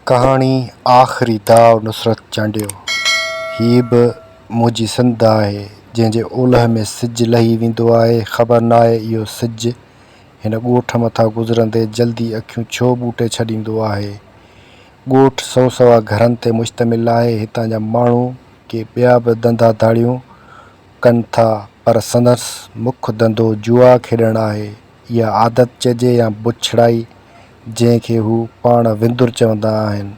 ڪهاڻي آخري داء نصرت چانڊيو هي به منهنجي سنڌ آهي، جنهن جي اولهه ۾ سج لهي ويندو آهي، خبر ناهي اهو سج هن ڳوٺ مٿان گذرندي جلدي اکيون ڇو ٻوٽي ڇڏيندو آهي. ڳوٺ سئو سوا گهرن تي مشتمل آهي، هتان جا ماڻهو ڪي ٻيا به ڌنڌا ڌاڙيون ڪن ٿا پر سندس مک ڌنڌو جوا کيڏڻ آهي. اها عادت چئجي يا بڇڙائي جنهن کي هو پاڻ وندر چوندا آهن.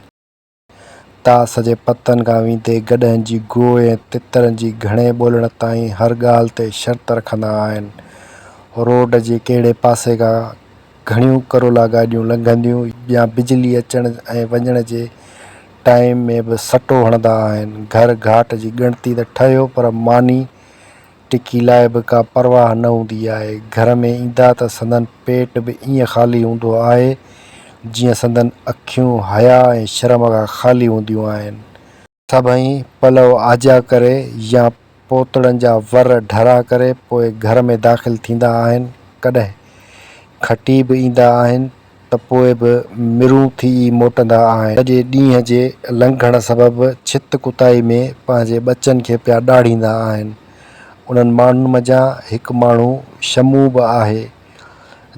تاس جي پتن کان ويندي گڏهن جي گوء ۽ تترن جي گهڻي ٻولڻ تائين هر ڳالهه تي شرط رکندا آهن. روڊ جي ڪهڙي پاسي کان گهڻيون ڪرولا گاڏيون لنگهنديون يا بجلي اچڻ ۽ وڃڻ جي ٽائيم ۾ به سٽو هڻندا آهن. گهر گهاٽ جي ڳڻتي ته ٺهيو پر ماني ٽڪي لاء به ڪا پرواهه نه هوندي آهي. گهر ۾ ايندا ته سندن پيٽ به ائين خالي هوندو آهي، جيئن سندن اکيون حياء ۽ شرم کان خالي هونديون آهن. سڀئي پلئه آجا ڪري يا پوتڙن جا ور ڍرا ڪري پوء گهر ۾ داخل ٿيندا آهن. ڪڏهن کٽي به ايندا آهن ته پوء به مرون ٿي ئي موٽندا آهن. سڄي ڏينهن جي لنگهڻ سبب ڇت ڪتائي ۾ پنهنجي ٻچن کي پيا ڏاڙهيندا آهن. انهن ماڻهن منجهان هڪ ماڻهو شمون به آهي،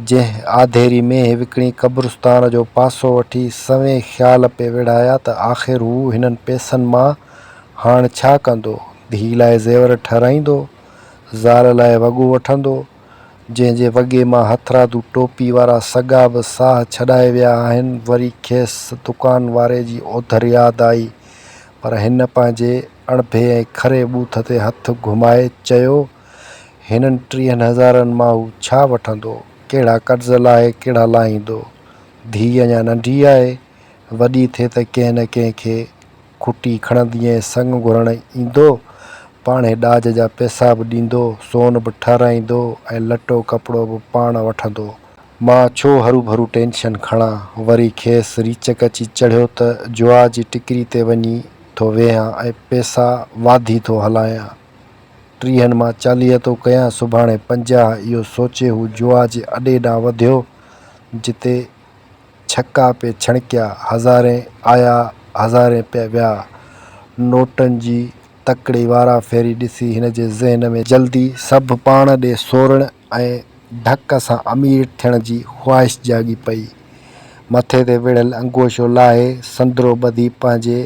جنهن آڌيري مينهن وڪڻي قبرستان جو پاسو وٺي سوين خيال پئي ويڙهايا ته آخر هو هنن پئسن مان هاڻ ڇا ڪندو؟ ڌيء لاء زيور ٺهرائيندو؟ زال لاء وڳو وٺندو؟ جنهن جي وڳي مان هٿرادو ٽوپي وارا سڳا به ساهه ڇڏائي ويا آهن، وري کيس دڪان واري جي اوڌر ياد آئي، پر هن پنهنجي اڻڀي ۽ کري ٻوٿ تي هٿ گهمائي چيو، هنن ٽيهن هزارن مان هو ڇا وٺندو؟ ڪهڙا قرض لاهي ڪهڙا لاهيندو؟ ڌيء اڃا ننڍي آهي، وڏي ٿئي ته ڪنهن نه ڪنهن کي کٽي کڻندي ۽ سڱ گهرڻ ايندو، پاڻهي ڏاج جا پئسا به ڏيندو، سون به ٺهرائيندو ۽ لٽو ڪپڙو به پاڻ وٺندو. مان ڇو هروڀرو ٽينشن کڻان؟ وري کيس ريچڪ اچي چڙهيو ته جوا جي ٽڪري تي وڃي ٿو ويهان ۽ پئسا واڌي ٿو هلايان. ٽيهن مان 40 ٿو ڪيان، سڀاڻي 50. اهو سوچي هو جوا جي اڏي ڏانهن وڌيو، جتي ڇڪا پئي ڇڻڪيا، هزارين آيا هزارين پئي ويا. نوٽن جي تڪڙي وارا ڦيري ڏسي هن جي ذهن ۾ جلدي سڀ پاڻ ڏي سورڻ ۽ ڌڪ سان امير ٿيڻ جي خواهش جاڳي پئي. مٿي تي ويڙهيل انگوشو لاهي سندرو ٻڌي پنهنجي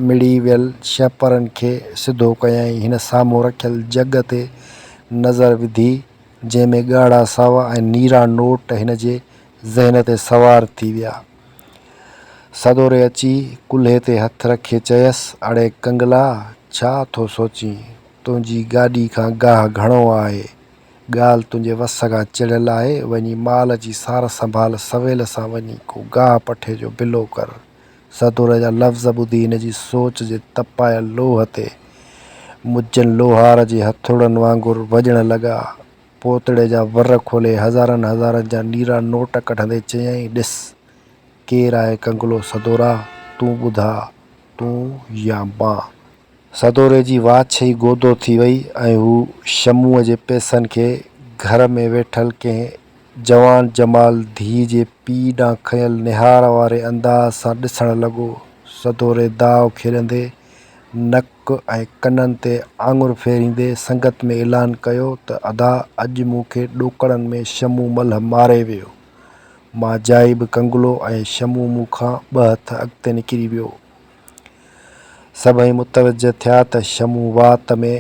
مڙي ويل شهپرن کي سڌو ڪيائين. هن سامهون رکيل جڳ تي نظر وڌي جنهن ۾ ڳاڙها ساوا ۽ نيرا نوٽ هن جي ذهن تي سوار ٿي ويا. سدوري اچي ڪلهي تي هٿ رکي چيس، اڙي ڪنگلا! ڇا ٿو سوچين؟ تنهنجي گاڏي کان گاهه گهڻو آهي. ڳالهه تنهنجي وس کان چڙهيل آهي. وڃي مال جي سار سنڀال سويل سان وڃي ڪو گاهه پٺي جو بلو ڪر. سدوري جا لفظ ٻڌي هن جي سوچ جي تپايل لوهه تي مجن لوهار جي هٿوڙن وانگر وڄڻ لڳا. پوتڙي جا ور کولي هزارن هزارن جا نيرا نوٽ ڪڍندي چيائين، ڏس، ڪير آهي ڪنگلو سدورا، تون ٻڌاء، تون يا مان؟ سدوري جي واڇ ئي گودو ٿي وئي ۽ هو شموء جي پئسن کي گهر ۾ ويٺل ڪنهن جوان جمال ڌيء جي پيء ڏانهن کنيل نهار واري انداز سان ڏسڻ لڳو. سدوري داء کيڏندي، نڪ ۽ ڪنن تي آڱر ڦيريندي سنگت ۾ اعلان ڪيو ته ادا اڄ مون کي ڏوڪڙن ۾ شمو ملهه ماري ويو. مان جائي به ڪنگلو ۽ شمو مون کان ٻه هٿ اڳتي نڪري ويو. سڀئي متوجه ٿيا ته شمو وات ۾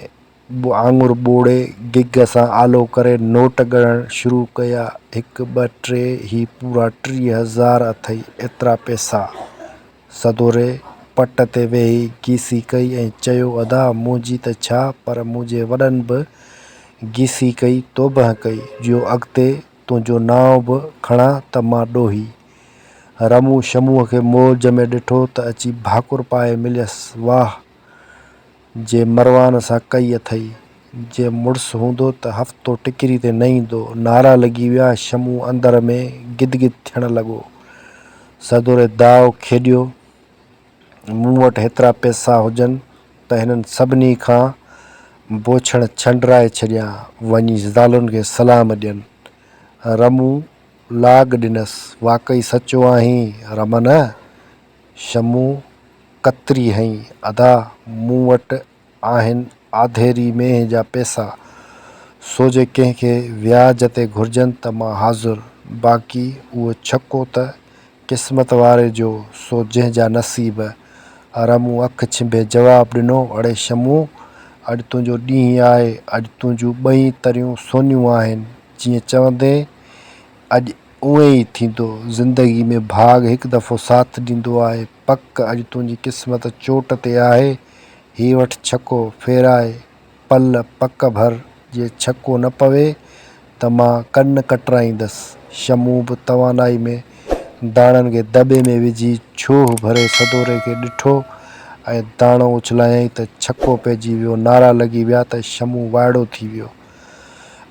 آڱر ٻوڙي گگ سان آلو ڪري نوٽ ڳڻڻ شروع ڪيا، هڪ، ٻه، ٽي، هي پورا 30,000 اٿئي، ايترا پئسا. سدوري پٽ تي ويهي گيسي ڪئي ۽ چيو، ادا، منهنجي ته ڇا پر منهنجي وڏن به گيسي ڪئي، توبهه ڪئي، جو اڳتي تنهنجو نانء به کڻان ته مان ڏوهي. رمون شموء کي موج ۾ ڏٺو ته اچي ڀاڪر پائي مليس، واهه! جي مروان سان ڪئي اٿئي. جي مڙس هوندو ته هفتو ٽڪري تي نه ايندو. نعرا لڳي ويا. شمون اندر ۾ گدگد ٿيڻ لڳو. سدوري داء کيڏيو. مون وٽ هيترا پئسا هجن ته هنن سڀني کان بوڇڻ ڇنڊرائي ڇڏيان. وڃي زالن کي سلام ڏين. رمون لاڳ ڏنس. واقعي سچو آهين رمن! شموء ڪتري هنئي، ادا، مون وٽ آهن آڌيري مينهن جا پئسا، سو جي ڪنهن کي وياج تي گهرجن ته مان حاضر، باقي اهو ڇڪو ته قسمت واري جو، سو جنهن جا نصيب. رمون اک ڇنڀي جواب ڏنو، اڙي شمون، اڄ تنهنجو ڏينهن آهي، اڄ تنهنجون ٻئي تريون سونيون آهن، جيئن چوندين اڄ اونئين ئي ٿيندو. زندگي ۾ ڀاڳ هڪ دفعو ساٿ ڏيندو آهي. پڪ اڄ تنهنجي قسمت چوٽ تي آهي. هي وٺ ڇڪو، ڦيرائي پل پڪ ڀر، جي ڇڪو نه پوي ته مان ڪن ڪٽرائيندس. شمون به توانائي ۾ داڻن کي دٻي ۾ وجهي ڇوهه ڀري سدوري کي ڏٺو ۽ داڻو اڇلايائين ته ڇڪو پئجي ويو. نعرا لڳي ويا ته شمون وائڙو ٿي ويو.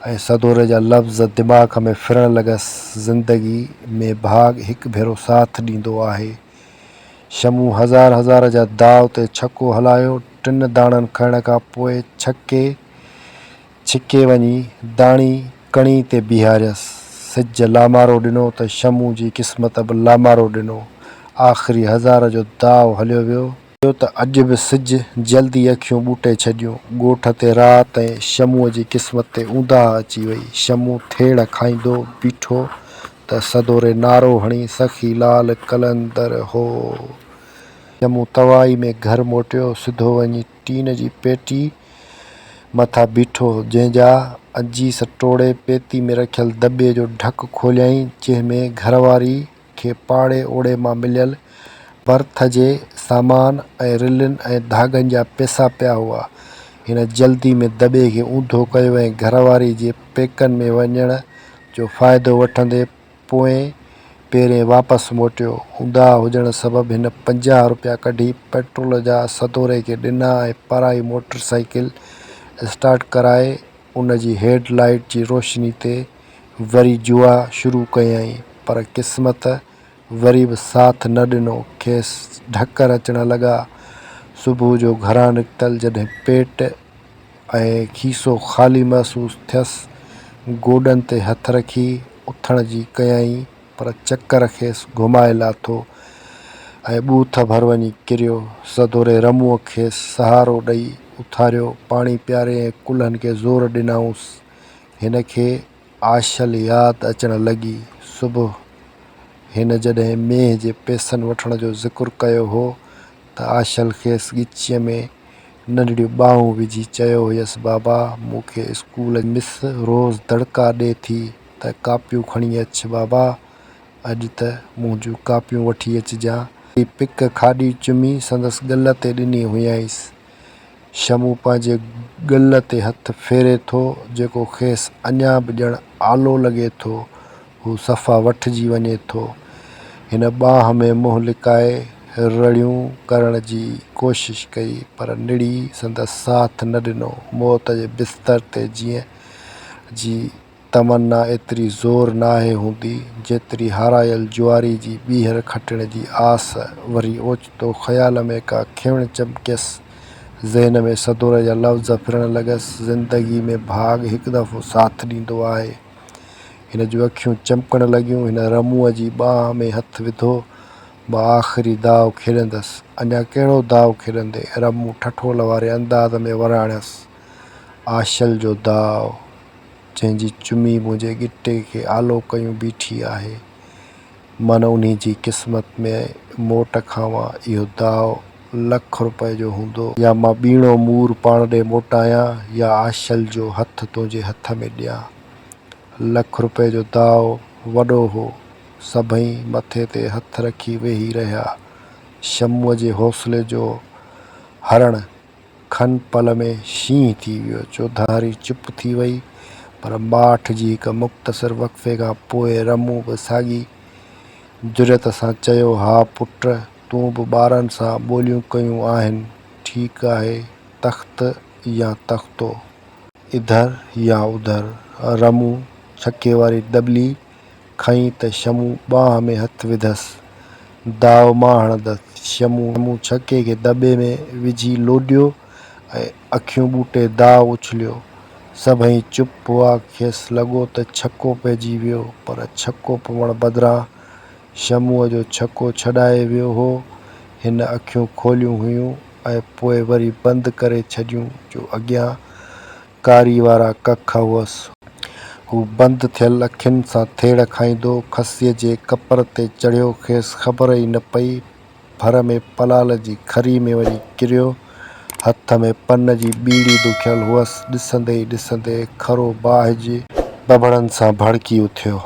۽ سدوري جا لفظ دماغ ۾ ڦرڻ لڳس، زندگي ۾ ڀاڳ هڪ ڀيرو ساٿ ڏيندو آهي. شمون هزار هزار جا داء تي ڇڪو هلايو، ٽن داڻن کڻڻ کان پوء ڇڪي ڇڪي وڃي داڻي ڪڻي تي بيهاريس. سج لامارو ڏنو ته شمون جي قسمت به لامارو ڏنو. آخري هزار جو داء هليو ويو. ٿيو ته اڄ به سج جلدي اکيون ٻوٽي ڇڏيون. ڳوٺ تي رات ۽ شموء جي قسمت تي اونداهه اچي وئي. شمو ٿيڙ کائيندو بيٺو ته سدوري نعرو هڻي سخي لال قلندر هو. شمو توائي ۾ گهر موٽيو. سڌو وڃي ٽين جي پيٽي مٿان بيٺو، جنهن جا اجيس ٽوڙي پيتي ۾ رکيل دٻي جو ڍڪ کوليائين، جنهن ۾ گهرواري کي پاڙي اوڙي مان مليل برٿ جي سامان ۽ رلين ۽ ڌاڳن جا پئسا پيا هئا. هن جلدي ۾ دٻي کي اونڌو ڪيو ۽ گهر واري جي پيڪن ۾ وڃڻ جو فائدو وٺندي پوئين پيرين واپس موٽيو. اونداهه هجڻ سبب هن 50 روپيا ڪڍي پيٽرول جا سدوري کي ڏنا ۽ پرائي موٽر سائيڪل اسٽارٽ ڪرائي ان جي هيڊ لائيٽ جي روشني تي وري جوا شروع ڪيائين پر قسمت وري به ساٿ نه ڏنو کيس ڍڪر اچڻ لڳا. صبح جو گهران نڪتل جڏهن پيٽ ۽ کيسو خالي محسوس ٿيس گوڏن تي هٿ رکي اٿڻ جي ڪيائين پر چڪر کيس گهمائي لاٿو ۽ ٻوٿ ڀر وڃي ڪريو. سدوري رمونء کيس سهارو ڏئي اٿاريو، پاڻي پياري ۽ ڪلهن کي زور ڏنائونس. هن کي آشل ياد اچڻ لڳي. صبح هن جڏهن مينهن جي پئسن وٺڻ جو ذڪر ڪيو هو ته آشل کيس ڳچيء ۾ ننڍڙيون ٻانهون وجهي چيو هيس، بابا، مون کي اسڪول مس روز دڙڪا ڏي ٿي ته ڪاپيون کڻي اچ بابا، اڄ ته منهنجون ڪاپيون وٺي اچجان. پڪ کاڏي چمي سندس ڳل تي ڏني هيائينس. شمون پنهنجي ڳل تي هٿ ڦيري ٿو، جيڪو کيس اڃا به ڄڻ آلو لڳي ٿو. هو صفا وٺجي وڃي ٿو. هن ٻانهن ۾ منهن لڪائي رڙيون ڪرڻ جي ڪوشش ڪئي، پر نڙي سندس ساٿ نه ڏنو. موت جي بستر تي جيئن جي تمنا ايتري زور ناهي هوندي، جيتري هارايل جواري جي ٻيهر کٽڻ جي آس. وري اوچتو خيال ۾ ڪا کيوڻ چمڪيس. ذهن ۾ سدوري جا لفظ ڦرڻ لڳس، زندگي ۾ ڀاڳ هڪ دفعو ساٿ ڏيندو آهي. هن جون اکيون چمڪڻ لڳيون. هن رمونء جي ٻانهن ۾ هٿ وڌو. مان آخري داء کيڏندس. اڃا ڪهڙو داء کيڏندين؟ رمون ٺٺول واري انداز ۾ وراڻيس. آشل جو داء، جنهن جي چمي منهنجي ڳٽي کي آلو ڪيون بيٺي آهي. من انهي جي قسمت ۾ موٽ کاوان. اهو داء لک روپئي جو هوندو. يا مان ٻيڻو مور پاڻ ڏي موٽايان يا آشل جو هٿ تنهنجي هٿ ۾ ڏيان. لک روپئي جو داء وڏو هو. سڀئي مٿي تي هٿ رکي ويهي رهيا. شموء جي حوصلي جو هرڻ کن پل ۾ شينهن ٿي ويو. چوڌاري چپ ٿي وئي. پر ماٺ جي هڪ مختصر وقفي کان پوء رمون به ساڳي جرئت سان چيو، ها پٽ! تون به ٻارن سان ٻوليون ڪيون آهن. ٺيڪ آهي، تخت يا تختو. اڌر يا اڌر. رمون ڇڪي واري دٻلي کنئي ته شمون ٻانهن ۾ هٿ وڌس. داء مان هڻندس. شمون ڇڪي کي دٻي ۾ وجهي لوڏيو ۽ اکيون ٻوٽي داء اڇليو. سڀئي چپ هئا. کيس لڳو ته ڇڪو پئجي ويو، پر ڇڪو پوڻ بدران شمونء جو ڇڪو ڇڏائي ويو هو. هن اکيون کوليون هيون ۽ پوء وري بند ڪري ڇڏيون جو اڳيان ڪاري وارا ڪک هئس. هو بند ٿيل اکين سان ٿيڙ کائيندو کسيء جي ڪپر تي چڙهيو. کيس خبر ئي نه پئي. ڀر ۾ پلال جي کري ۾ وڃي ڪريو. هٿ ۾ پن جي ٻيڙي دکيل هئس. ڏسندي ئي ڏسندي کرو باهه جي ڀڀڙن سان ڀڙڪي اٿيو.